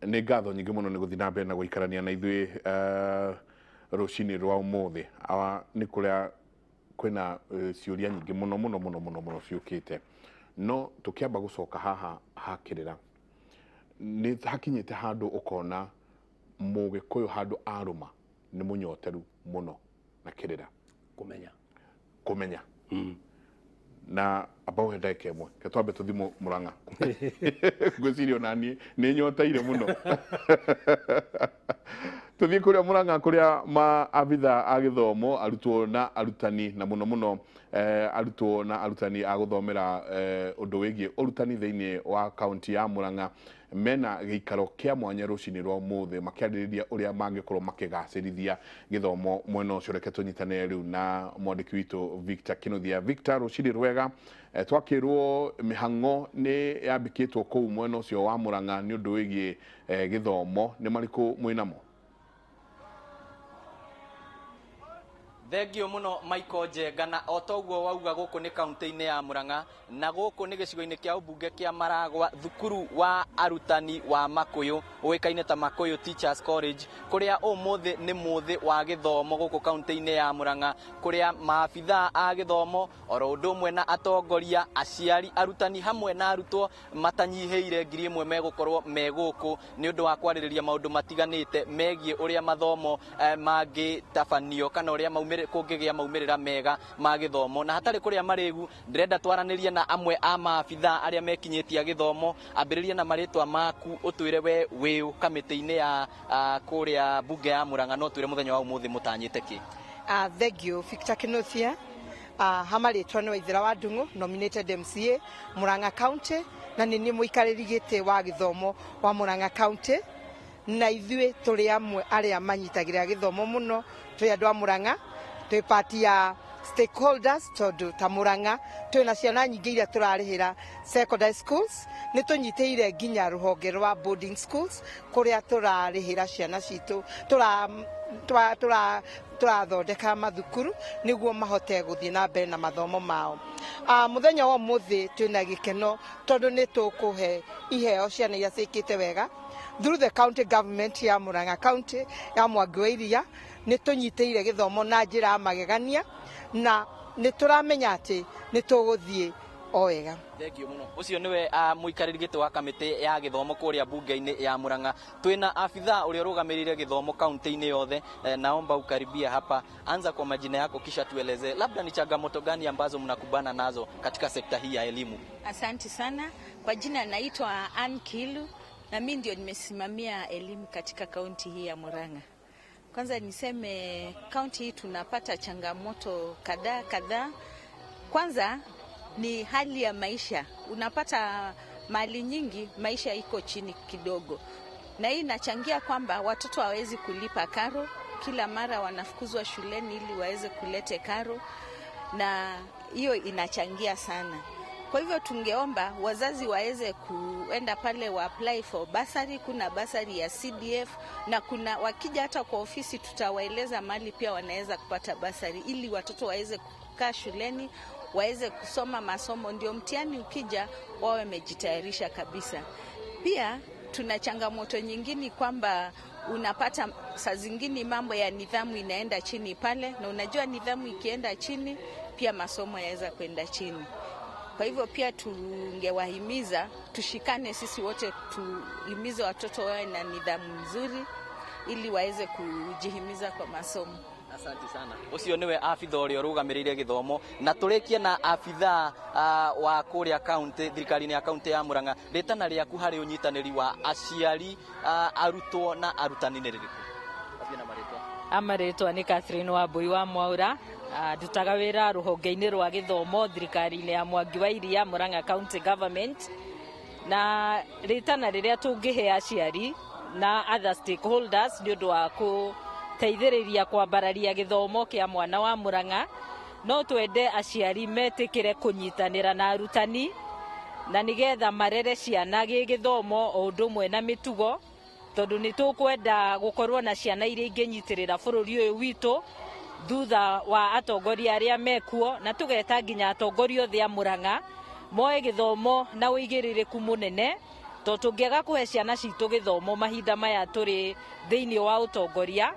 Nĩ ngatho nyingĩ mũno nĩ gũthiĩ na mbere na gũikarania na ithuĩ rũcinĩ rwa ũmũthĩ. Awa nĩ kũrĩa kwĩna ciũria nyingĩ mũno mũno mũno mũno mũno ciũkĩte, no tũkĩamba gũcoka haha ha kĩrĩra, nĩ hakinyĩte handũ ũkona Mũgĩkũyũ handũ arũma nĩ mũnyoteru mũno na kĩrĩra. Kũmenya. Kũmenya. Na amba ũhe ndagĩka ĩmwe, ke twambe tũthiĩ Mũrang'a. Ngwĩciria ona niĩ nĩ nyoteire mũno. Tũthiĩ kũrĩa Mũrang'a kũrĩa maabitha a gĩthomo, arutwo na arutani, na mũno mũno arutwo na arutani a gũthomera ũndũ wĩgiĩ ũrutani thĩinĩ wa kaunti ya Mũrang'a mena gĩikaro kĩa mwanya rũcinĩ rwa ũmũthĩ makĩarĩrĩria ũrĩa mangĩkorwo makĩgacĩrithia gĩthomo mwena ũcio. Reke tũnyitanĩre rĩu na mwandĩki witũ Victor Kinuthia. Victor, rũcinĩ rwega. Twakĩrwo mĩhang'o nĩ yambĩkĩtwo kũu mwena ũcio wa Mũrang'a nĩ ũndũ wĩgiĩ gĩthomo, nĩ marĩkũ mwĩnamo? Thengiũ mũno Michael Njenga, na o toguo wauga gũkũ nĩ kaunti-inĩ ya Murang'a na gũkũ nĩ gĩcigo-inĩ kĩa ũmbunge kĩa Maragwa, thukuru wa arutani wa Makũyũ ũĩkaine ta Makũyũ Teachers College, kũrĩa ũmũthĩ nĩ mũthĩ wa gĩthomo gũkũ kaunti-inĩ ya Murang'a, kũrĩa maabithaa a gĩthomo oro ũndũ ũmwe na atongoria, aciari, arutani hamwe na arutwo matanyihĩire 1000 megũkorwo me gũkũ nĩ ũndũ wa kwarĩrĩria maũndũ matiganĩte megiĩ ũrĩa mathomo mangĩtabanio kana ũrĩa kũngĩgĩa maumĩrĩra mega ma gĩthomo. Na hatarĩ kũrĩa marĩgu, ndĩrenda twaranĩrie na amwe a maabithaa arĩa mekinyĩtie gĩthomo. Ambĩrĩria na marĩtwa maku, ũtwĩre we wĩũ kamĩtĩ-inĩ ya kũrĩa mbunge ya Murang'a, no ũtwĩre mũthenya wa ũmũthĩ mũtanyĩte kĩ? Thank you Victor Kinuthia. Ha marĩtwa nĩ Waithera wa Ndung'u, nominated MCA Murang'a County, na nĩ niĩ mũikarĩri gĩtĩ wa gĩthomo wa Murang'a County, na ithuĩ tũrĩ amwe arĩa manyitagĩrĩra gĩthomo mũno. Twĩ andũ a Murang'a, twĩ part ya stakeholders, tondũ ta Murang'a twĩna ciana nyingĩ iria tũrarĩhĩra secondary schools. Nĩ tũnyitĩire nginya rũhonge rwa boarding schools kũrĩa tũrarĩhĩra ciana citũ, tũrathondeka mathukuru nĩguo mahote gũthiĩ na mbere na mathomo mao. Mũthenya wa ũmũthĩ twĩna gĩkeno tondũ nĩ tũkũhe iheo ciana iria ciĩkĩte wega through the county government ya Murang'a County ya Mwangi wa Iria. Nĩ tũnyitĩire gĩthomo na njĩra ya magegania na nĩ tũramenya atĩ nĩ tũgũthiĩ o wega. Thengiũ mũno. Ũcio nĩwe mũikarĩri gĩtĩ wa kamĩtĩ ya gĩthomo kũrĩa mbunge-inĩ ya Murang'a. Twĩna abithaa ũrĩa ũrũgamĩrĩire gĩthomo kaunti-inĩ yothe. Naomba ukaribia hapa. Anza kwa majina yako kisha tueleze labda ni changamoto gani ambazo mnakumbana nazo katika sekta hii ya elimu. Asante sana. Kwa jina naitwa Ann Kilu na mimi ndio nimesimamia elimu katika kaunti hii ya Murang'a. Kwanza niseme kaunti hii tunapata changamoto kadhaa kadhaa. Kwanza ni hali ya maisha. Unapata mali nyingi, maisha iko chini kidogo, na hii inachangia kwamba watoto hawawezi kulipa karo. Kila mara wanafukuzwa shuleni ili waweze kulete karo, na hiyo inachangia sana. Kwa hivyo tungeomba wazazi waweze kuenda pale wa apply for bursary. Kuna bursary ya CDF na kuna wakija hata kwa ofisi tutawaeleza mahali pia wanaweza kupata bursary ili watoto waweze kukaa shuleni, waweze kusoma masomo, ndio mtihani ukija wawe wamejitayarisha kabisa. Pia tuna changamoto nyingine kwamba unapata saa zingine mambo ya nidhamu inaenda chini pale, na unajua nidhamu ikienda chini pia masomo yaweza kwenda chini. Kwa hivyo pia tungewahimiza tushikane sisi wote, tuhimize watoto wawe na nidhamu nzuri ili waweze kujihimiza kwa masomo. Asante sana. Ũcio nĩwe abitha ũrĩa ũrũgamĩrĩire gĩthomo, na tũrĩkie na abitha wa kũrĩa kaunti, thirikari-inĩ ya kaunti ya Murang'a. Rĩtana rĩaku harĩ ũnyitanĩri wa aciari, arutwo na arutani nĩ rĩrĩkũ? Athiĩ na marĩtwa. Amarĩtwa nĩ Catherine Wambui wa Mwaura. Ndutaga wĩra rũhonge-inĩ rwa gĩthomo thirikari-inĩ ya Mwangi wa Iria, Murang'a County Government. Na rĩtana rĩrĩa tũngĩhe aciari na other stakeholders nĩ ũndũ wa gũteithĩrĩria kwambararia gĩthomo kĩa mwana wa Murang'a, no twende aciari metĩkĩre kũnyitanĩra na arutani na nĩgetha marere ciana gĩgĩthomo o ũndũ ũmwe na mĩtugo, tondũ nĩ tũkwenda gũkorwo na ciana iria ingĩnyitĩrĩra bũrũri ũyũ witũ thutha wa atongoria arĩa mekuo, na tũgeta nginya atongoria othe a Murang'a moe gĩthomo na ũigĩrĩrĩku mũnene. Tondũ tũngĩaga kũhe ciana citũ gĩthomo mahinda maya tũrĩ thĩinĩ wa ũtongoria,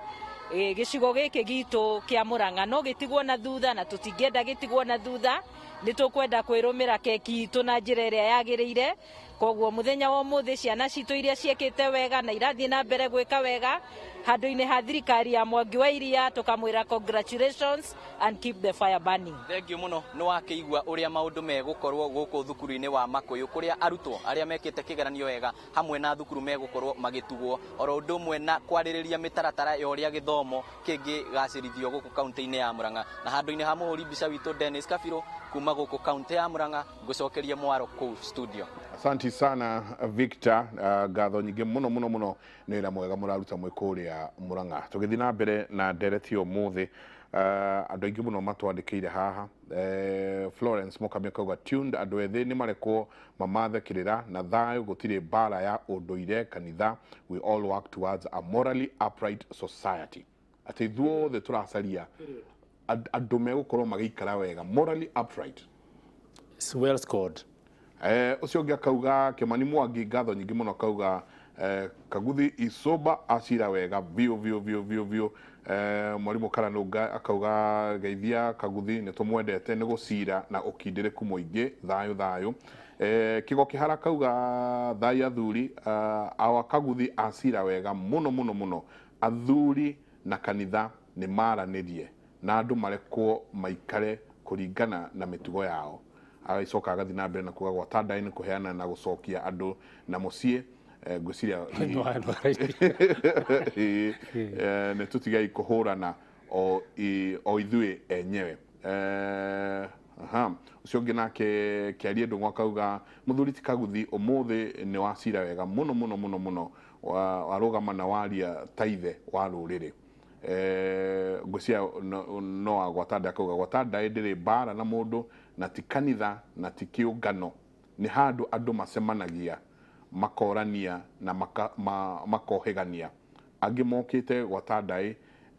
gĩcigo gĩkĩ gitũ kĩa Murang'a no gĩtigwo na thutha, na tũtingĩenda gĩtigwo na thutha. Nĩ tũkwenda kwĩrũmĩra keki itũ na njĩra ĩrĩa yagĩrĩire. Koguo mũthenya wa ũmũthĩ ciana citũ iria ciĩkĩte wega na irathiĩ na mbere gwĩka wega, handũ-inĩ ha thirikari ya Mwangi wa Iria tũkamwĩra congratulations and keep the fire burning. Thengiũ mũno. Nĩ wakĩigua ũrĩa maũndũ megũkorwo gũkũ thukuru-inĩ wa Makũyũ, kũrĩa arutwo arĩa mekĩte kĩgeranio wega hamwe na thukuru megũkorwo magĩtugwo, oro ũndũ ũmwe na kwarĩrĩria mĩtaratara ya ũrĩa gĩthomo kĩngĩgacĩrithio gũkũ kaunti-inĩ ya Murang'a. Na handũ-inĩ ha mũhũri mbica witũ Dennis Kabirũ, kuma gũkũ kaunti ya Murang'a, ngũcokerie mwaro kũu studio. Asante sana Victor, ngatho nyingĩ mũno mũno mũno nĩ wĩra mwega mũraruta mwĩ kũrĩa Murang'a. Tũgĩthiĩ na mbere na ndereti ũmũthĩ, andũ aingĩ mũno matwandĩkĩire haha. Florence Mũkamĩ akauga tuned, andũ ethĩ nĩ marekwo mamathe kĩrĩra na thayũ, gũtirĩ mbara ya ũndũire kanitha, we all work towards a morally upright society. Atĩ ithuothe tũracaria andũ megũkorwo magĩikara wega, morally upright. It's well scored. Ũcio ũngĩ akauga Kĩmani Mwangi, ngatho nyingĩ mũno, akauga Kaguthi icoba acira wega biũ biũ biũ biũ biũ. Mwarimũ Karanũnga akauga geithia Kaguthi, nĩ tũmwendete nĩ gũcira na ũkindĩrĩku mũingĩ, thayũ thayũ. Kĩgo Kĩhara akauga thayũ athuri, awa Kaguthi acira wega mũno mũno mũno, athuri na kanitha nĩ maranĩrie na andũ marekwo maikare kũringana na mĩtugo yao. Agacoka agathiĩ na mbere na kuga gwata ndaĩ nĩ kũheana na gũcokia andũ na mũciĩ. Ngwĩciria nĩ tũtigai kũhũrana o ithuĩ enyewe. Ũcio ũngĩ nake Kĩarie Ndũng'ũ akauga mũthuri ti Kaguthi ũmũthĩ nĩ wacira wega mũno mũno mũno mũno, warũgama na waria ta ithe wa rũrĩrĩ. Ngwĩciria no agwata ndaĩ, akauga gwata ndaĩ ndĩrĩ mbara na mũndũ, na ti kanitha na ti kĩũngano, nĩ handũ andũ macemanagia makorania na makohĩgania. Angĩ mokĩte gwata ndaĩ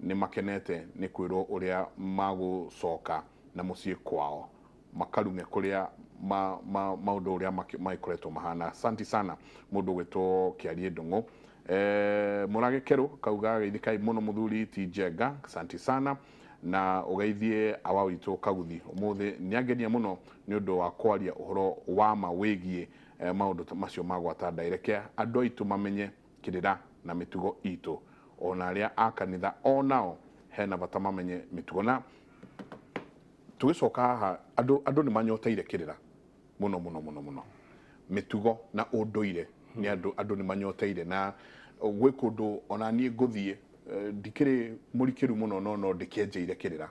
nĩ makenete nĩ kwĩrwo ũrĩa magũcoka na mũciĩ kwao, makarume kũrĩa maũndũ ũrĩa magĩkoretwo mahana. Asante sana mũndũ ũgwĩtwo Kĩarie Ndũng'ũ. Mũrage Kerũ kauga geithikai mũno mũthuri ti Njenga, asante sana, na ũgeithie awa witũ Kaguthi ũmũthĩ nĩ angenia mũno nĩ ũndũ wa kwaria ũhoro wa ma wĩgiĩ maũndũ macio ma gwata ndaĩ. Reke andũ aitũ mamenye kĩrĩra na mĩtugo itũ, ona arĩa a kanitha onao hena bata mamenye mĩtugo. Na tũgĩcoka haha, andũ nĩ manyoteire kĩrĩra mũno mũno mũno mũno, mĩtugo na ũndũire nĩ andũ nĩ manyoteire. Na gwĩ kũndũ ona niĩ ngũthiĩ, ndikĩrĩ mũrikĩru mũno, no ndĩkĩenjeire kĩrĩra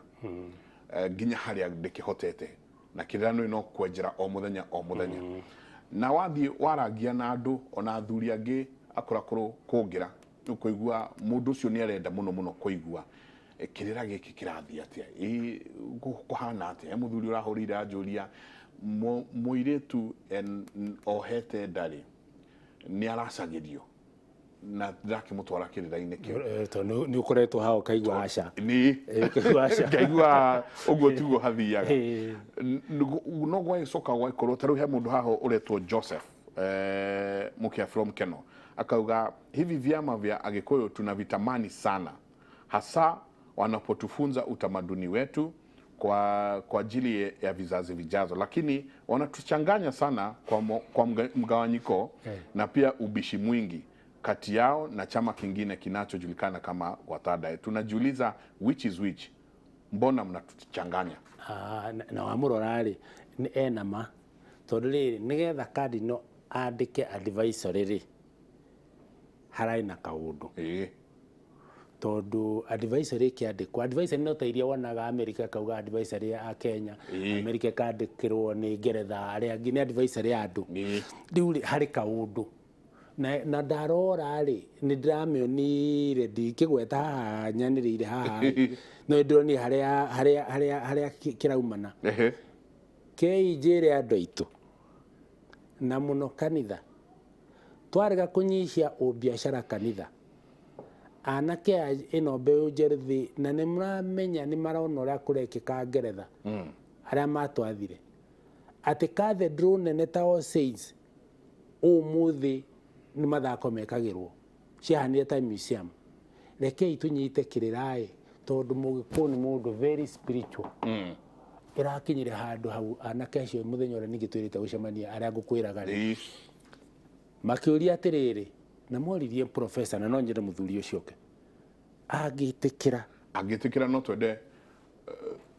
nginya harĩa ndĩkĩhotete, na kĩrĩra nĩ no kwenjera o mũthenya o mũthenya. Na wathiĩ warangia na andũ ona athuri angĩ akũrakũrũ kũngĩra, ũkũigua mũndũ ũcio nĩ arenda mũno mũno kũigua kĩrĩra gĩkĩ kĩrathiĩ atĩa, kũhana atĩa. He mũthuri ũrahũrĩire anjũria mũirĩtu ohete ndarĩ nĩ aracagĩrio na ndakĩmũtwara kĩrĩra-inĩ kĩu. Tondũ nĩ ũkoretwo haha ũkaigua aca. Nĩ ngaigua ũguo tiguo hathiaga. No gwagĩcoka gwagĩkorwo ta rĩu he mũndũ haha ũretwo Joseph Mukia from Keno, akauga hivi vyama vya Agikuyu tunavitamani sana, hasa wanapotufunza utamaduni wetu kwa ajili ya vizazi vijazo, lakini wanatuchanganya sana kwa mgawanyiko na pia ubishi mwingi kati yao na chama kingine kinachojulikana kama Watadae. Tunajiuliza which is which, mbona mnatuchanganya? Na wamũrora rĩ, ena ma tondũ rĩrĩ nĩgetha Cardinal andĩke advisory rĩ, hararĩ na kaũndũ. Tondũ advisory ĩkĩandĩkwo, advisory no ta iria wonaga America kauga advisory ya Kenya, America ĩkandĩkĩrwo nĩ Ngeretha, arĩa angĩ nĩ advisory ya andũ. Rĩu rĩ, harĩ kaũndũ. Na ndarora rĩ, nĩ ndĩramĩonire ndikĩgweta haha nyanĩrĩire haha, no ndĩronire harĩa kĩraumana. Kei njĩre andũ aitũ na mũno kanitha, twarega kũnyihia ũbiacara kanitha, anake aya ĩno mbeũ njĩthĩ, na nĩ mũramenya nĩ marona ũrĩa kũrekĩka Ngeretha, arĩa matwathire atĩ cathedral nene ta All Saints Ũmũthĩ nĩ mathako mekagĩrwo, ciahanire ta museum. Rekei tũnyite kĩrĩra-ĩ, tondũ Mũgĩkũyũ nĩ mũndũ very spiritual. Ĩrakinyire handũ hau anake acio mũthenya ũrĩa ningĩ twĩrĩte gũcemania arĩa ngũkwĩraga rĩ, makĩũria atĩrĩrĩ, na moririe professor, na no nyende mũthuri ũcio oke, angĩtĩkĩra. Angĩtĩkĩra no twende.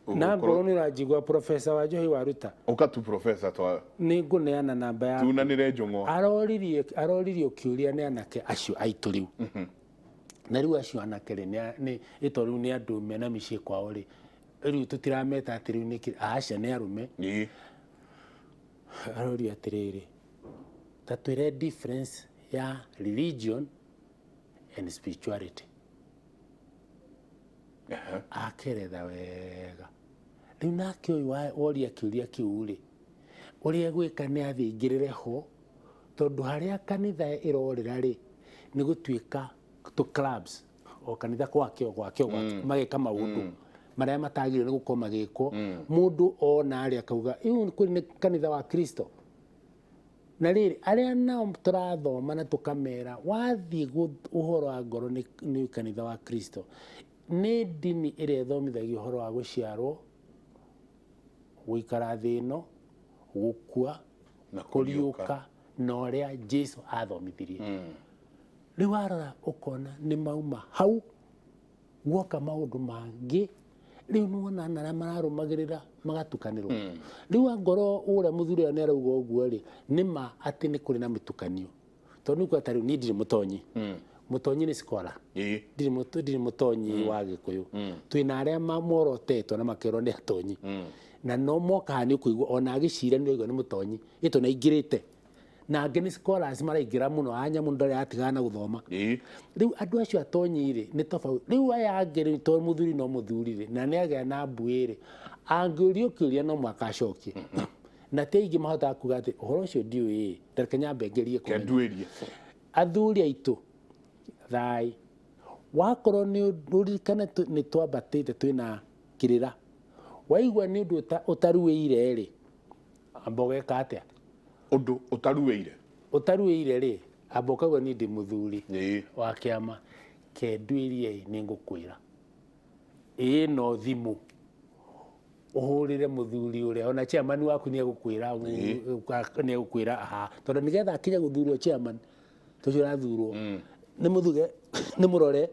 Na ngorwo nĩ ũranjigua, Professor wa Njohi wa Ruta. Ũka tu, professor, twa Nĩ ngũneana namba yaku. Tunanĩre njũng'wa. Aroririo kĩũria nĩ anake acio aitũ rĩu, na rĩu acio anake rĩ, nĩ ĩto rĩu nĩ andũ mena mĩciĩ kwao rĩ, rĩu tũtirameta atĩ rĩu nĩ aca, nĩ arũme. Aroria atĩrĩrĩ, ta twĩre difference ya religion and spirituality. Akeretha wega. Rĩu nake ũyũ woria kĩũria kĩu rĩ, ũrĩa egwĩka nĩ athingĩrĩre ho, tondũ harĩa kanitha ĩrorĩra rĩ, nĩ gũtuĩka tũ clubs, o kanitha gwake o gwake o gwake, mageka maũndũ marĩa matagĩrĩirwo nĩ gũkorwo magĩkwo. Mũndũ ona arĩa akauga ĩũ kwĩ nĩ kanitha wa Kristo. Na rĩrĩ, arĩa nao tũrathoma na tũkamera wathiĩ ũhoro wa ngoro nĩ kanitha wa Kristo nĩ ndini ĩrĩa ĩthomithagia ũhoro wa gũciarwo, gũikara thĩ ĩno, gũkua na kũriũka. Kũriũka, na ũrĩa Jesu athomithirie. Rĩu warora ũkona nĩ mauma hau guoka maũndũ mangĩ. Rĩu nĩwona na arĩa mararũmagĩrĩra magatukanĩrwo. Rĩu angorwo ũrĩa mũthuri ũrĩa nĩ arauga ũguo rĩ, nĩ ma atĩ nĩ kũrĩ na mĩtukanio, tondũ nĩ kuga ta rĩu niĩ ndirĩ mũtonyi. Mũtonyi nĩ scholar. Ndirĩ mũtonyi wa Gĩkũyũ. Twĩna arĩa morotetwo na makerwo nĩ atonyi, na no moka haha nĩ ũkũigua ona agĩcira nĩ ũraigua nĩ mũtonyi ĩto na aingĩrĩte, na angĩ nĩ scholars maraingĩra mũno, anya mũndũ ndarĩ atigana na gũthoma. Rĩu andũ acio atonyi rĩ, nĩ tofauti. Rĩu aya angĩ rĩu, tondũ mũthuri no mũthuri rĩ, na nĩ agĩa na mbuĩ rĩ, angĩũrio kĩũria no mũhaka acokie, na ti aingĩ mahotaga kuga atĩ ũhoro ũcio ndiũĩ, reke nyambe ngerie kũmenya. Kenduĩrie. Athuri aitũ, thai wakorwo nĩ ũririkane nĩ twambatĩte twĩna kĩrĩra, waigua nĩ ũndũ ũtaruĩire rĩ, amba ũgeka atĩa? Ũndũ ũtaruĩire. Ũtaruĩire rĩ, amba ũkauga niĩ ndĩ mũthuri wa kĩama, kenduĩrie, nĩ ngũkwĩra ĩĩ, no thimũ ũhũrĩre mũthuri ũrĩa ona chairman waku nĩ egũkwĩra, nĩ egũkwĩra aha, tondũ nĩgetha akinye gũthurwo chairman tũcio ũrathurwo nĩ mũthuge, nĩ mũrore,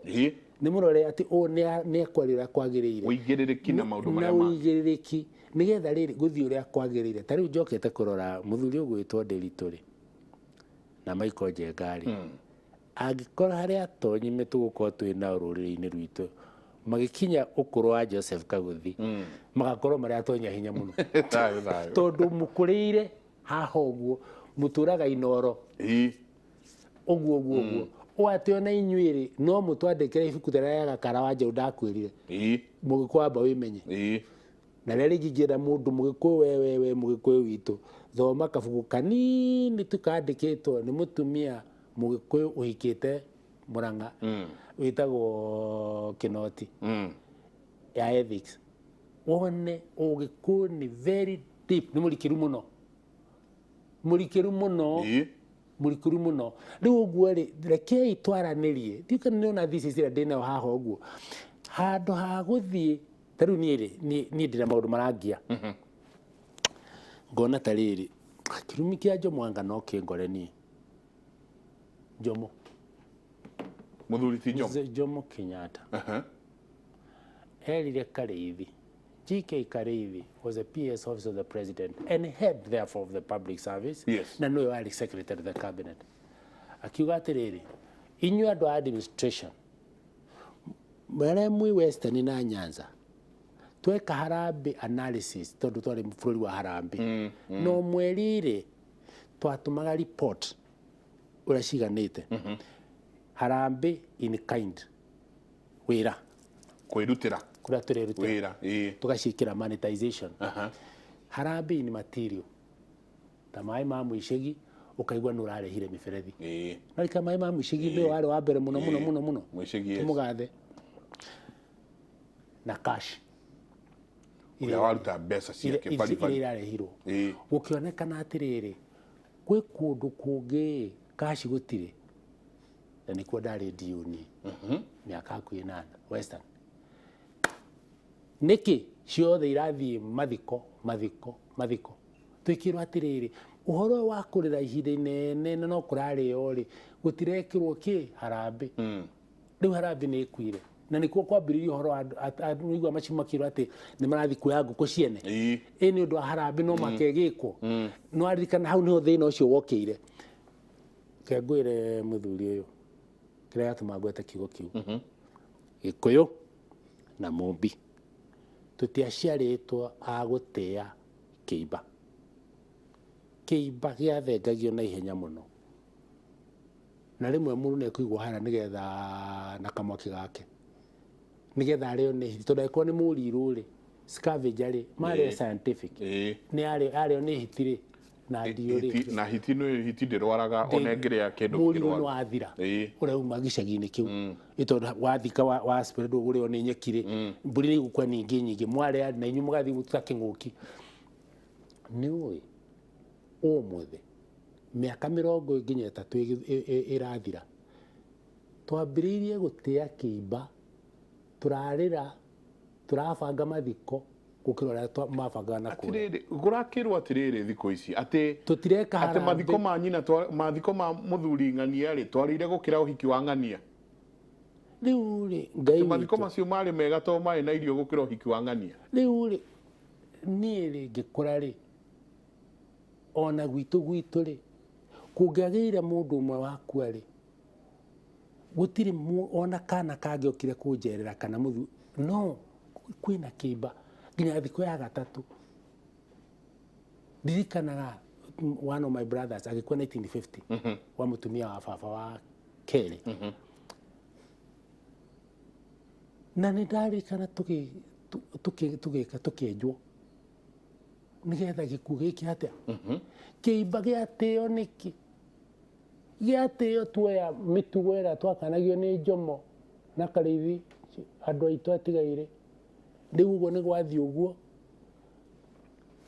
nĩ mũrore atĩ ũũ nĩ ekwaria ũrĩa kwagĩrĩire. Ũigĩrĩrĩki na maũndũ na marĩa ma ũigĩrĩrĩki nĩgetha rĩrĩ gũthiĩ ũrĩa kwagĩrĩire. Ta rĩu njokete kũrora mũthuri ũgwĩtwo Ndĩritũ rĩ, na Michael Njenga rĩ, angĩkorwo harĩ atonyi tũgũkorwo twĩ nao rũrĩrĩ-inĩ rwitũ magĩkinya ũkũrũ wa Joseph Kaguthi, magakorwo marĩ atonyi a hinya mũno. Thayũ thayũ. Tondũ mũkũrĩire haha ũguo, mũtũraga Inoro, ũguo ũguo ũguo, o atĩ ona inyuĩ rĩ, no mũtwandĩkĩre ibuku ta rĩrĩa rĩa Gakara wa Njaũ ndakwĩrire, mũgĩkũyũ amba wĩmenye. Na rĩrĩa rĩngĩ ingĩenda mũndũ mũgĩkũyũ, we we we mũgĩkũyũ witũ, thoma kabuku kanini tu kandĩkĩtwo nĩ mũtumia mũgĩkũyũ ũhikĩte Mũrang'a wĩtagwo Kĩnoti, ya ethics, wone ũgĩkũyũ nĩ very deep, nĩ mũrikĩru mũno, mũrikĩru mũno, mũrikĩru mũno. Rĩu ũguo rĩ, rekei twaranĩrie. Ndiũ kana nĩona thesis ĩrĩa ndĩnayo haha ũguo, handũ ha gũthiĩ ta rĩu niĩ rĩ, niĩ ndĩna maũndũ marangia, ngona ta rĩrĩ kĩrumi kĩa Jomo anga no kĩngore niĩ Jomo. Mũthuri ti Jomo. Mzee Jomo Kenyatta erire Kariithi, GK Kariithi was a PS, Office of the President, and head therefore of the public service, na nĩwe warĩ secretary of the cabinet, akiuga atĩrĩrĩ, inyuĩ andũ a administration marĩa mwĩ Western na Nyanza, tweka harambĩ analysis, tondũ twarĩ bũrũri wa harambĩ, no mweri rĩ twatũmaga report ũrĩa ciganĩte harambĩ in kind, wĩra Kwĩrutĩra. Kũrĩa tũrerutĩra. Wĩra. Tũgaciĩkĩra monetization. Harambĩ in material, ta maĩ ma mũicegi, ũkaigua nĩ ũrarehire mĩberethi. No rika maĩ ma mũicegi nĩwe warĩ wa mbere mũno mũno mũno mũno. Mũicegi, yes. Tũmũgathe na cash. Ũrĩa waruta mbeca ciake iria baribari. Irarehirwo, gũkĩonekana atĩrĩrĩ, Kwĩ kũndũ kũngĩ cash gũtirĩ, na nĩkuo ndarĩ ndiuni mĩaka hakuhĩ 8 Western. Nĩkĩ ciothe irathiĩ mathiko mathiko mathiko? Twĩkĩrwo atĩrĩrĩ, ũhoro ũyũ wa kũrĩra ihinda inene na no kũrarĩo rĩ, gũtirekĩrwo kĩ harambĩ. Rĩu harambĩ nĩ ĩkuire, na nĩkuo kwambĩrĩirie ũhoro wa andũ nĩigua macio makĩrwo atĩ nĩ marathiĩ kuoya ngũkũ ciene. Ĩ nĩ ũndũ wa harambĩ no makegĩkwo. No aririkana hau nĩho thĩna ũcio wokĩire. Reke ngwĩre mũthuri ũyũ, kĩrĩa gĩatũma ngwete kiugo kĩu, Gĩkũyũ na Mũmbi tũtiaciarĩtwo a gũtĩa kĩimba. Kĩimba gĩathengagio na ihenya mũno, na rĩmwe mũndũ nĩ ekũigwo harĩa nĩgetha na kamwaki gake nĩgetha arĩo nĩ hiti, tondũ angĩkorwo nĩ mũrirũ rĩ, scavenger rĩ, marĩ scientific, nĩ arĩo nĩ hiti rĩ, na ndiũ rĩ. Na hiti nĩ hiti ndĩrwaraga ona ĩngĩrĩa kĩndũ mũrirũ nĩ wathira ũrĩa uma gĩcagi-inĩ kĩu, nĩ tondũ wathika wa spread ũgũrĩo nĩ nyeki rĩ, mbũri nĩ igũkua nyingĩ nyingĩ, mwarĩa na inyuĩ mũgathiĩ gũtuta kĩng'ũki. Nĩ ũĩ ũmũthĩ mĩaka 43 ĩrathira, twambĩrĩirie gũtĩa kĩimba, tũrarĩra, tũrabanga mathiko gũkĩra ũrĩa mabangaga na kũrĩa. Atĩrĩrĩ, kũrakĩrwo atĩrĩrĩ thikũ ici atĩ tũtireka atĩ harambĩ. Mathiko ma nyina mathiko ma mũthuri ng'ania rĩ, twarĩire gũkĩra ũhiki wa ng'ania. Rĩu rĩ, Ngai Atĩ mathiko witũ. Macio marĩ mega to marĩ na irio gũkĩra ũhiki wa ng'ania. Rĩu rĩ, niĩ rĩ, ngĩkũra rĩ, ona gwitũ rĩ, kũngĩagĩire mũndũ ũmwe wakua rĩ, gũtirĩ ona kana kangĩokire kũnjerera kana mũthu, no kwĩna kĩimba nginya thikũ ya gatatũ. Ndirikanaga one of my brothers agĩkua 1950, wa mũtumia wa baba wa kerĩ, na nĩ ndarikana tũgĩka tũkĩenjwo nĩgetha gĩkuũ gĩkĩ atĩa kĩimba gĩatĩo. Nĩkĩ gĩatĩo? Tuoya mĩtugo ĩrĩa twakanagio nĩ Njomo na Karĩithi, andũ aitũ atigaire. Rĩu ũguo nĩ gwathiĩ ũguo,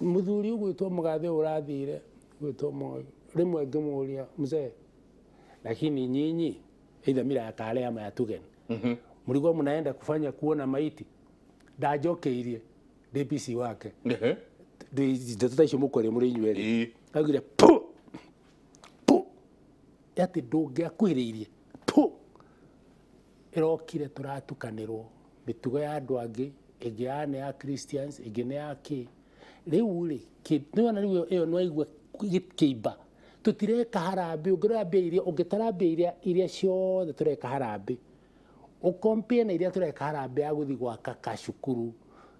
mũthuri ũgwĩtwo mũgathe ũyũ ũrathire gwĩtwo rĩmwe ngĩmũria, "Mzee, lakini nyinyi either mila ya kale ama ya Tugen, mlikuwa mnaenda kufanya kuona maiti?" Ndanjokeirie DPC wake, ndeto ta icio mũkwaria mũrĩ inyuĩ erĩ. Augire pu pu, atĩ ndũngĩakuhĩrĩirie pu ĩrokire. Tũratukanĩrwo mĩtugo ya andũ angĩ, ĩngĩ ya nĩ ya Christians, ĩngĩ nĩ ya kĩ. Rĩu rĩ, nĩwona rĩu ĩyo nĩwaigua kĩimba tũtireka harambĩ. Ũngĩrora mbia iria, ũngĩtara mbia iria ciothe tũreka harambĩ, ũkompie na iria tũreka harambĩ ya gũthiĩ gwaka kacukuru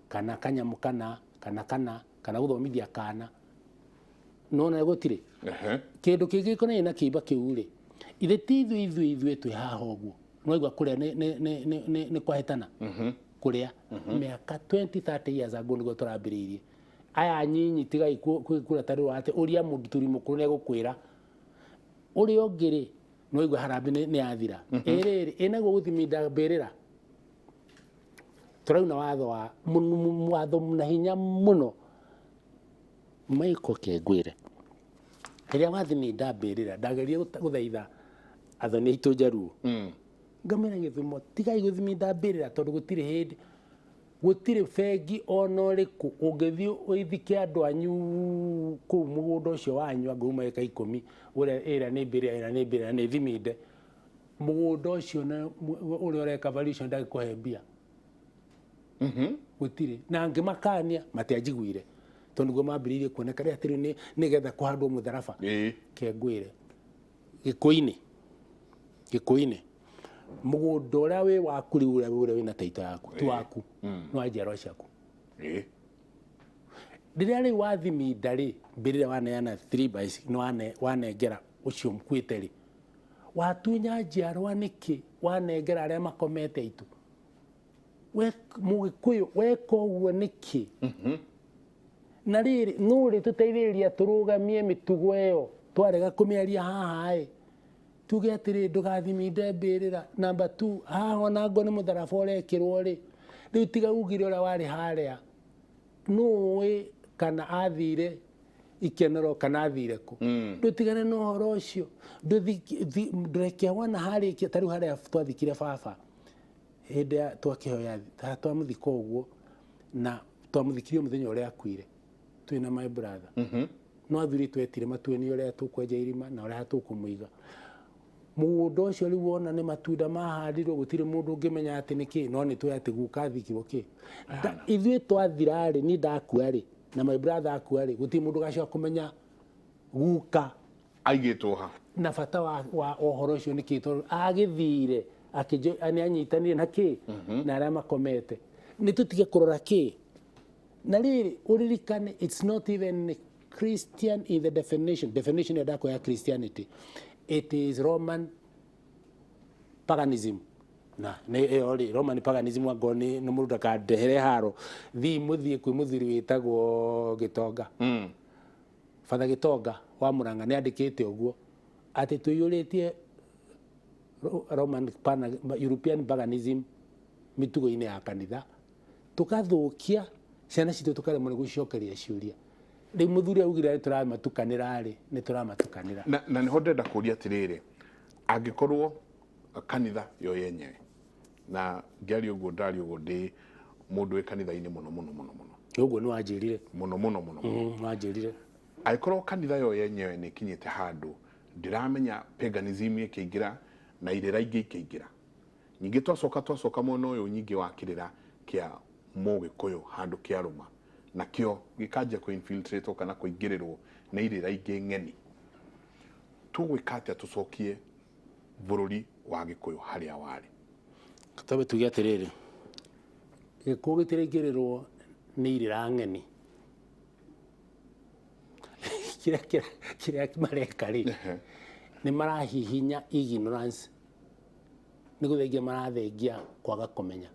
kana kanyamũ kana gũthomithia kana, nona gũtirĩ kĩndũ kĩngĩ gĩkonainie na kĩimba kĩu rĩ. Ithe ti ithuĩ twĩ haha ũguo, nĩwaigua kũrĩa nĩ kwahĩtana kũrĩa mĩaka 20 30 years ago nĩguo tũrambĩrĩirie. Aya nyinyi, tigai kwĩkura ta rĩu atĩ ũria mũndũ mũkũrũ nĩ egũkwĩra ũrĩa ũngĩ rĩ. Nĩwaigua harambĩ nĩ yathira. Ĩrĩrĩ ĩnaguo gũthiminda mbĩrĩra, tũrauna watho wa watho na hinya mũno. Michael, kengwĩre, rĩrĩa wathiminda mbĩrĩra, ndageria gũthaitha athoni aitũ Njaruo, ngamĩra Gĩthumo, tigai gũthiminda mbĩrĩra, tondũ gũtirĩ hĩndĩ, gũtirĩ bengi ona ũrĩkũ ũngĩthiĩ ũithike andũ anyu kũu mũgũnda ũcio wanyu, angĩuma ĩka 10 ũrĩa ĩrĩa nĩ mbĩrĩra, ĩrĩa nĩ mbĩrĩra, nĩ thiminde mũgũnda ũcio, na ũrĩa ũreka valuation ndangĩkũhe mbia, gũtirĩ. Na ngĩmakania, matianjiguire, tondũ nĩguo mambĩrĩirie kuoneka rĩ atĩrĩ nĩgetha kũhandwo mũtharaba. Kengwĩre, gĩkũinĩ mũgũnda ũrĩa wĩ waku rĩu, ũrĩa wĩna taito yaku ti waku, nĩ wa njiarwa ciaku. Rĩrĩa rĩu wathiminda rĩ, mbĩrĩra waneana 3 by 6, nĩ wanengera ũcio mũkuĩte rĩ, watunya njiarwa nĩkĩ? Wanengera arĩa makomete aitũ. We Mũgĩkũyũ, weka ũguo nĩkĩ? Na rĩrĩ, nũ rĩ tũteithĩrĩria tũrũgamie mĩtugo ĩyo twarega kũmĩaria haha? Ĩ tuge atĩrĩ, ndũgathiminde mbĩrĩra. Number 2, haha ona ngo nĩ mũtharaba ũrekĩrwo rĩ, rĩu tiga ugire ũrĩa warĩ harĩa, nũ ũĩ kana athire Ikenero kana athire kũ. Ndũtigane na ũhoro ũcio. Ndũreke wona harĩkia ta rĩu harĩa twathikire baba hĩndĩ ya twakĩhoya twamũthika ũguo, na twamũthikirie mũthenya ũrĩa akuire twĩna my brother. No athuri twetire matuenie ũrĩa tũkwenja irima na ũrĩa tũkũmũiga mũgũnda ũcio. Rĩu wona nĩ matunda mahandirwo, gũtirĩ mũndũ ũngĩmenya atĩ nĩ kĩ, no nĩ tũĩ atĩ guka athikirwo kĩ. Ithuĩ twathira rĩ, ni ndakua rĩ na my brother akua rĩ, gũtirĩ mũndũ ũgacoka kũmenya guka aigĩtwo ha. Na bata wa ũhoro ũcio nĩ kĩ? Tondũ agĩthire nĩ anyitanire na kĩ na arĩa makomete. Nĩ tũtige kũrora kĩ na rĩrĩ, ũririkane it's not even Christian in the definition ya ndakwa ya Christianity. It is Roman paganism, na nĩ ĩyo rĩ, Roman paganism, angorwo nĩ mũndũ ndakandehere haro, thiĩ mũthiĩ kwĩ mũthuri wĩtagwo Gĩtonga. Father Gĩtonga wa Murang'a nĩ andĩkĩte ũguo atĩ tũiyũrĩtie Roman European paganism mĩtugo-inĩ ya kanitha, tũkathũkia ciana citũ, tũkaremwo nĩ gũcicokeria ciũria. Rĩu mũthuri augire nĩ tũramatukanĩra rĩ, nĩ tũramatukanĩra. Na nĩho ndĩrenda kũria atĩrĩrĩ, angĩkorwo kanitha yo yenyewe, na ngĩaria ũguo ndaria ũguo ndĩ mũndũ wĩ kanitha-inĩ mũno mũno mũno mũno. Ũguo nĩ wanjĩrire. Mũno mũno mũno. Wanjĩrire. Angĩkorwo kanitha yo yenyewe nĩ ĩkinyĩte handũ ndĩramenya paganism ĩkĩingĩra na irĩra ingĩ ikĩingĩra nyingĩ, twacoka mwena ũyũ nyingĩ wa kĩrĩra kĩa mũgĩkũyũ handũ kĩarũma nakĩo gĩkanjia kũ kana kũingĩrĩrwo nĩ irĩra ingĩ ng'eni, tũgwĩka atĩa tũcokie bũrũri wa Gĩkũyũ harĩa warĩ? Twambe tuge atĩrĩrĩ, gĩkũyũ gĩtiraingĩrĩrwo nĩ irĩra ng'eni. Kĩrĩa mareka rĩ, nĩ marahihinya ignorance, nĩ gũthengia marathengia kwaga kũmenya.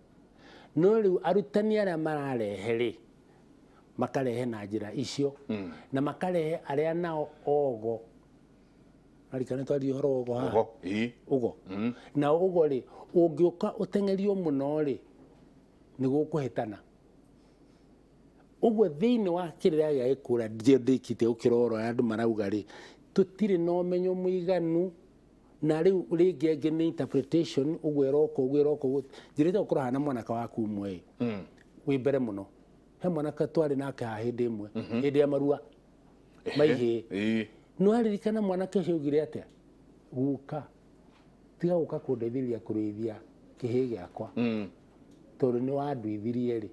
No rĩu arutani arĩa mararehe rĩ, makarehe na njĩra icio, na makarehe arĩa nao ogo arikana twaria ũhoro wa ogo haha. Ũgo, ĩĩ. Ũgo na ũgo rĩ, ũngĩũka ũteng'erio mũno rĩ, nĩ gũkũhĩtana ũguo. Thĩinĩ wa kĩrĩra gĩa gĩkũra ndĩkĩte gũkĩrora ũrĩa andũ marauga rĩ, tũtirĩ na ũmenyo mũiganu, na rĩu rĩngĩ angĩ nĩ interpretation ũguo ĩroka ũguo ĩroka ũguo. Njĩrĩte gũkorwo hana mwanake waku ũmwe ĩ wĩ mbere mũno, he mwanake twarĩ nake haha hĩndĩ ĩmwe, hĩndĩ ya marua maihĩ. Nĩ waririkana mwanake ũcio augire atĩa? "Guka, tiga gũka kũndeithĩrĩria kũrĩithia kĩhĩ gĩakwa, tondũ nĩ wanduithirie rĩ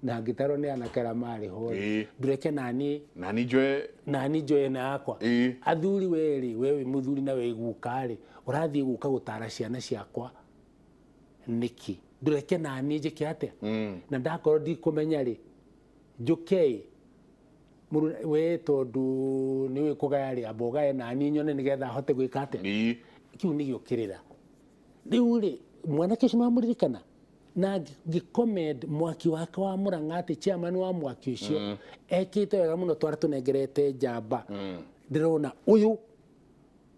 na ngĩtarwo nĩ anake arĩa marĩ ho rĩ, ndũreke naniĩ nani njoe nani njoe na yakwa." Athuri, we rĩ, we wĩ mũthuri na wĩ guka rĩ, ũrathiĩ gũka gũtara ciana ciakwa nĩkĩ? Ndũreke naniĩ njĩke atĩa? Na ndakorwo ndikũmenya rĩ, njũke we, tondũ nĩ ũĩ kũgaya rĩ, amba ũgaye naniĩ nyone nĩgetha hote gwĩka atĩa. Kĩu nĩgĩo kĩrĩra. Rĩu rĩ, mwanake ũcio mamũririkana na ngĩcommend mwaki wake wa Mũrang'a atĩ chairman wa mwaki ũcio ekĩte wega mũno, twara tũnengerete njamba. Ndĩrona ũyũ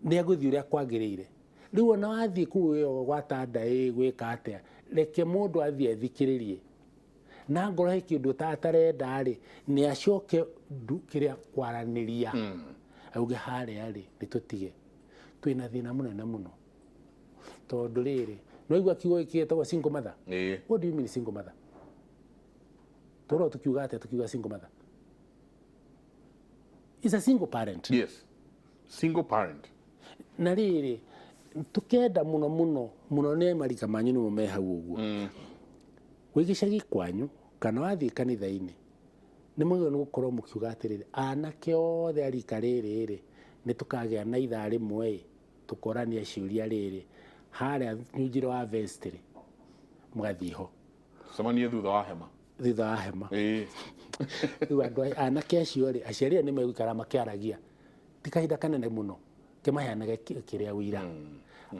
nĩ egũthiĩ ũrĩa kwagĩrĩire. Rĩu ona wathiĩ kũu ĩyo gwatanda ĩ gwĩka atĩa, reke mũndũ athiĩ athikĩrĩrie, na ngorwo he kĩndũ atarenda rĩ, nĩ acoke kĩrĩa kwaranĩria, auge harĩa rĩ, nĩ tũtige. Twĩna thĩna mũnene mũno, tondũ rĩrĩ, nĩwaigua kiugo gĩkĩ gĩtagwo single mother? Ĩĩ. What do you mean single mother? Tũrwo tukiuga atĩa tukiuga single mother is a single parent? Yes, single parent. Na rĩrĩ, tukenda mũno mũno mũno nĩ marika manyu nĩmo me hau ũguo. Wĩ gĩcagi kwanyu kana wathiĩ kanitha-inĩ, nĩ mwagĩrĩirwo nĩ gũkorwo mũkiuga atĩrĩrĩ, anake othe a rika rĩrĩ rĩ, nĩ tũkagĩa na ithaa rĩmwe ĩ tũkorania ciũria rĩrĩ harĩa nyunjiro wa vestry, mũgathiĩ ho. Tũcemanie thutha wa hema. Thutha wa hema. Rĩu andũ anake acio rĩ, aciari aya nĩ megũikara makĩaragia, ti kahinda kanene mũno, kĩmaheanage kĩrĩa wĩira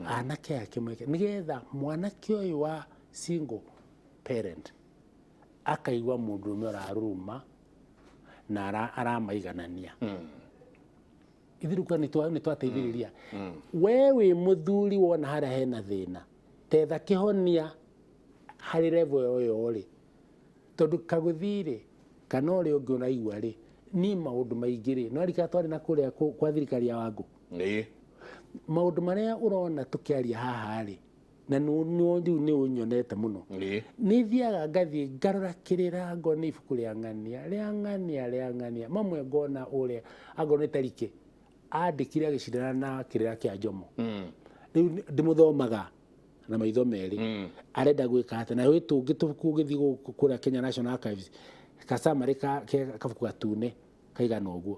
anake aya kĩmeke, nĩgetha mwanake ũyũ wa single parent akaigua mũndũrũme ũraruruma na aramaiganania. Ithuĩ rĩu nĩ twateithĩrĩria. We wĩ mũthuri, wona harĩa hena thĩna, tetha kĩhonia harĩ level ĩyo rĩ, tondũ kagũthi rĩ, kana ũrĩa ũngĩ ũraigua rĩ, Niĩ maũndũ maingĩ rĩ, no rika twarĩ na kũrĩa kwa thirikari ya Wangũ. Maũndũ marĩa ũrona tũkĩaria haha rĩ, na rĩu nĩ ũnyonete mũno. Nĩ thiaga ngathiĩ ngarora kĩrĩra, ngona ibuku rĩa ng'ania, rĩa ng'ania, rĩa ng'ania. Mamwe ngona ũrĩa, angorwo nĩ Tarike, andĩkire agĩcindana na kĩrĩra kĩa Njomo. Rĩu ndĩmũthomaga na maitho merĩ. Arenda gwĩka atĩa? Na gwĩ tũngĩ tũbuku ũngĩthiĩ gũkũ kũrĩa Kenya National Archives, kacamarĩ ke kabuku gatune kaigana ũguo.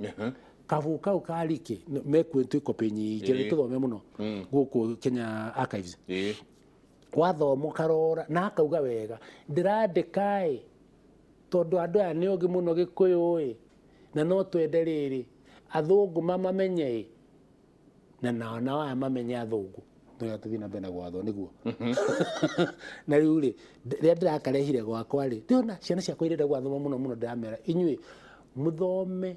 Kabuku kau ka Rike mekuo twĩ copy nyingĩ, nĩ tũthome mũno gũkũ Kenya Archives. Wathoma ũkarora na akauga wega, ndĩrandĩka ĩ tondũ andũ aya nĩ ogĩ mũno Gĩkũyũ ĩ, na no twende rĩrĩ athũngũ mamamenye ĩ, na nao nao aya mamenye athũngũ, nĩgetha tũthiĩ na mbere na gwathwo nĩguo. Na rĩu rĩ, rĩrĩa ndĩrakarehire gwakwa rĩ, ndĩrona ciana ciakwa irenda gwathoma mũno mũno, ndĩramera inyuĩ mũthome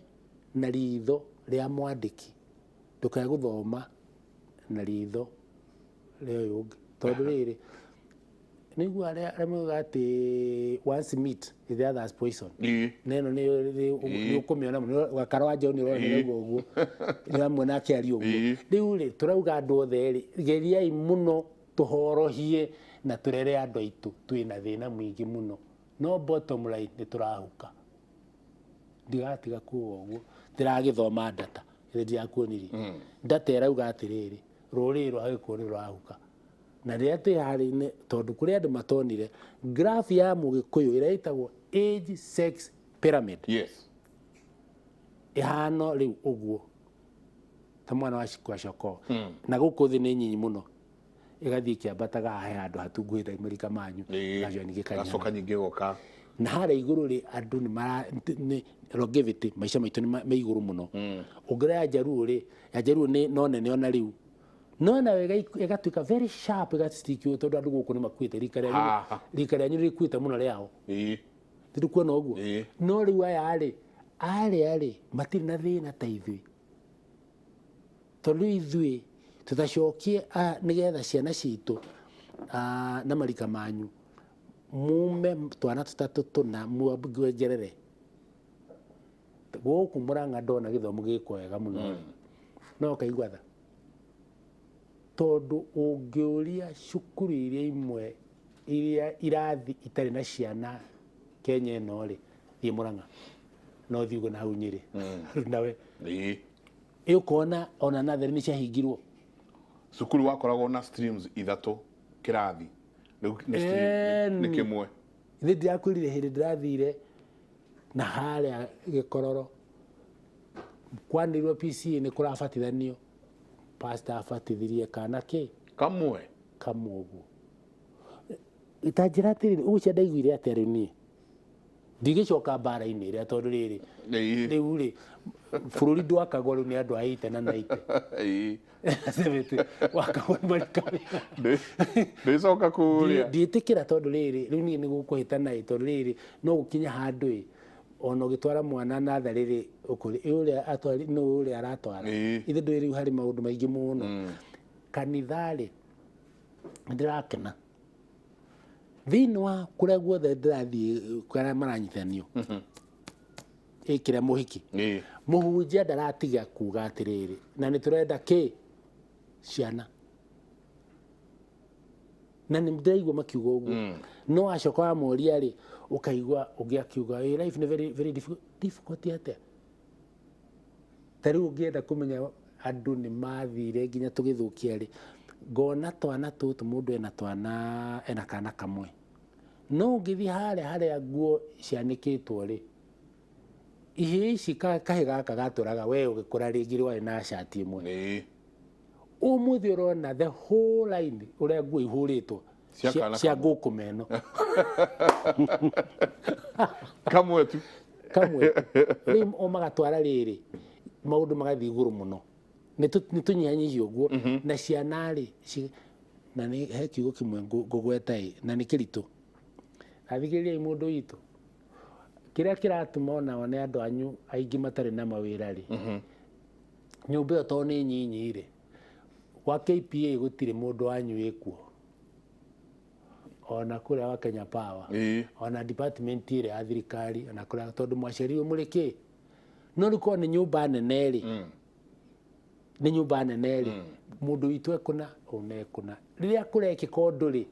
na ritho rĩa mwandĩki, ndũkae gũthoma na ritho rĩa ũyũ ũngĩ, tondũ rĩrĩ nĩguo arĩa moigaga atĩ once meat is the other's poison. Na ĩno nĩ ũkũmĩona mũno, gakara wa John ũrona nĩrauga ũguo, nĩũramuona akĩaria ũguo. Rĩu rĩ, tũrauga andũ othe rĩ, geriai mũno tũhorohie na tũrere andũ aitũ, twĩna thĩna mũingĩ mũno, no bottom line nĩ tũrahuka. Ndigatiga kuga ũguo, ndĩragĩthoma data ĩrĩa ndirakuonirie. Data ĩrauga atĩrĩrĩ, rũrĩrĩ rwa Gĩkũyũ nĩ rũrahuka. Na rĩrĩa twĩ harĩa-inĩ, tondũ kũrĩ andũ matonire graph ya Mũgĩkũyũ ĩrĩa ĩtagwo age sex pyramid. Ĩhano rĩu ũguo ta mwana wa kwacoko. Na gũkũ thĩ nĩ nyinyi mũno, ĩgathiĩ ĩkĩambataga he handũ hatunguhĩte marika manyu, gacoka ningĩ kanyiha. Gacoka ningĩ goka. Na harĩa igũrũ rĩ, andũ nĩ mara nĩ longevity, maica maitũ nĩ me igũrũ mũno. Ũngĩrora ya Njaruo rĩ, ya Njaruo nĩ no nene ona rĩu, no nayo ĩgatuĩka very sharp, ĩgastick ũũ, tondũ andũ gũkũ nĩ makuĩte, rika rĩanyu, rika rĩanyu nĩ rĩkuĩte mũno rĩao. Nĩ kuona ũguo. No rĩu aya rĩ, arĩa rĩ, matirĩ na thĩna ta ithuĩ, tondũ ithuĩ tũtacokie nĩgetha ciana citũ na marika manyu mume twana tũtatũ tũna muongerere gũkũ Mũrang'a. Ndona gĩthomo gĩkwo wega mũno, no ũkaigua tha, tondũ ũngĩũria cukuru iria imwe iria irathi itarĩ na ciana Kenya ĩno rĩ, thiĩ Mũrang'a, no thiĩ ũguo na hau Nyĩrĩ nawe ĩ ũkona ona natharĩ nĩ ciahingirwo. Cukuru wakoragwo na streams ithatũ kĩrathi, rĩu nĩ stream nĩ kĩmwe. Nĩ ndĩrakwĩrire hĩndĩ ndĩrathire na harĩa Gĩkororo, kwanĩrĩrwo PCA nĩ kũrabatithanio, pastor abatithirie kana kĩ? Kamwe. Kamwe ũguo. Ta njĩra atĩrĩrĩ, ũguo cia ndaiguire atĩa rĩu niĩ ndigĩcoka mbara-inĩ ĩrĩa, tondũ rĩrĩ, rĩu rĩ, bũrũri ndwakagwo rĩu nĩ andũ a 80 na 90, 70, wakagwo nĩ marika. Ndĩcoka kũrĩa. Ndiĩtĩkĩra, tondũ rĩrĩ, rĩu niĩ nĩ gũkũhĩtana ĩ, tondũ rĩrĩ, no gũkinya handũ ĩ, ona ũgĩtwara mwana natharĩ rĩ, ũkũrĩ ũrĩa atwari nũ ũrĩa aratwara. Ithe ndũĩ rĩu harĩ maũndũ maingĩ mũno. Kanitha rĩ, ndĩrakena thĩinĩ wa kũrĩa guothe ndĩrathiĩ, kũrĩa maranyitithanio ĩkĩrĩa mũhiki, mũhunjia ndaratiga kuga atĩrĩrĩ, na nĩ tũrenda kĩ ciana, na nĩ ndĩraigua makiuga ũguo. No acoka wamoria rĩ, ũkaigua ũngĩ akiuga, "Ĩ, life nĩ very, very difficult." Difficult atĩa? Ta rĩu ũngĩenda kũmenya andũ nĩ mathire nginya tũgĩthũkia rĩ, ngona twana tũtũ, mũndũ ena twana, ena kana kamwe, no ũngĩthiĩ harĩa harĩa nguo cianĩkĩtwo rĩ, ihĩĩ ici kahĩ gaka gatũraga we ũgĩkũra rĩngĩ warĩ na cati ĩmwe. Ũmũthĩ ũrona the whole line ũrĩa nguo ihũrĩtwo cia kana cia kamwe. Ngũkũma ĩno. Kamwe tu. Kamwe rĩu o magatwara rĩrĩ, maũndũ magathiĩ igũrũ mũno, nĩ tũnyihanyihie ũguo na ciana rĩ, na nĩ he kiugo kĩmwe ngũgweta ĩ, na nĩ kĩritũ, athikĩrĩriai mũndũ witũ, kĩrĩa kĩratũma ona one andũ anyu aingĩ matarĩ na mawĩra rĩ, nyũmba ĩyo tondũ nĩ nyinyi rĩ, gwa KPA gũtirĩ mũndũ wanyu wĩkuo, ona kũrĩa wa Kenya Power, ona department ĩrĩa ya thirikari, ona kũrĩa, tondũ mwaciarirwo mũrĩ kĩ. No rĩu korwo nĩ nyũmba nene rĩ, nĩ nyũmba nene rĩ, mũndũ witũ ekũna ona ekũna rĩrĩa kũrekĩka ũndũ rĩ,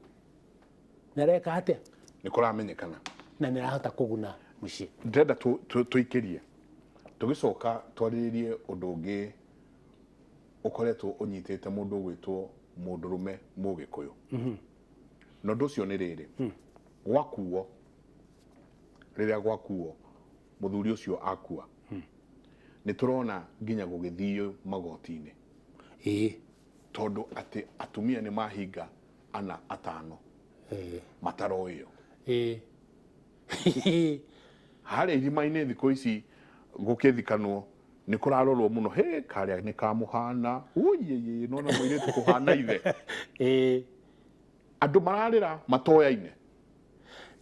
nareka atĩa? Nĩ kũramenyekana. Na nĩ arahota kũguna mũciĩ. Ndĩrenda tũikĩrie tũgĩcoka twarĩrĩrie ũndũ ũngĩ ũkoretwo ũnyitĩte mũndũ ũgwĩtwo mũndũrũme Mũgĩkũyũ, na ũndũ ũcio nĩ rĩrĩ, gwakuo, rĩrĩa gwakuo mũthuri ũcio akua, nĩ tũrona nginya gũgĩthio magoti-inĩ, tondũ atĩ atumia nĩ mahinga ana atano mataroĩo. Harĩa irima-inĩ thikũ ici gũkĩthikanwo nĩ kũrarorwo mũno, hĩ, karĩa nĩ kamũhana, ũiyĩyĩ, nona mũirĩtu kũhana ithe. Andũ mararĩra matoyaine.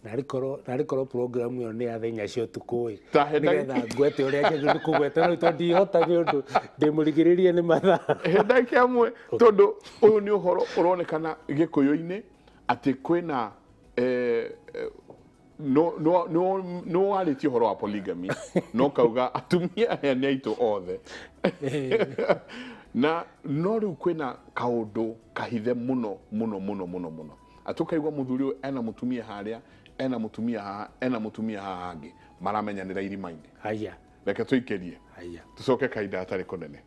Narĩ korwo program ĩyo nĩ ya thaa 4 cia ũtukũ ĩ, Ta he nĩgetha ngwete ũrĩa njagĩrĩirwo nĩ kũgweta, no rĩu tondũ ndihota nĩ ũndũ ndĩmũrigĩrĩrie nĩ mathaa. He ndagĩka ĩmwe, tondũ ũyũ nĩ ũhoro ũronekana Gĩkũyũ-inĩ atĩ kwĩna no warĩtie ũhoro wa polygamy, no kauga atumia aya nĩ aitũ othe, na no rĩu kwĩna kaũndũ kahithe mũno mũno mũno mũno mũno, atĩ ũkaigua mũthuri ũyũ ena mũtumia harĩa, ena mũtumia haha, ena mũtumia haha hangĩ, maramenyanĩra irima-inĩ. Haya. Reke tũikĩrie. Haya. Tũcoke kahinda hatarĩ kũnene.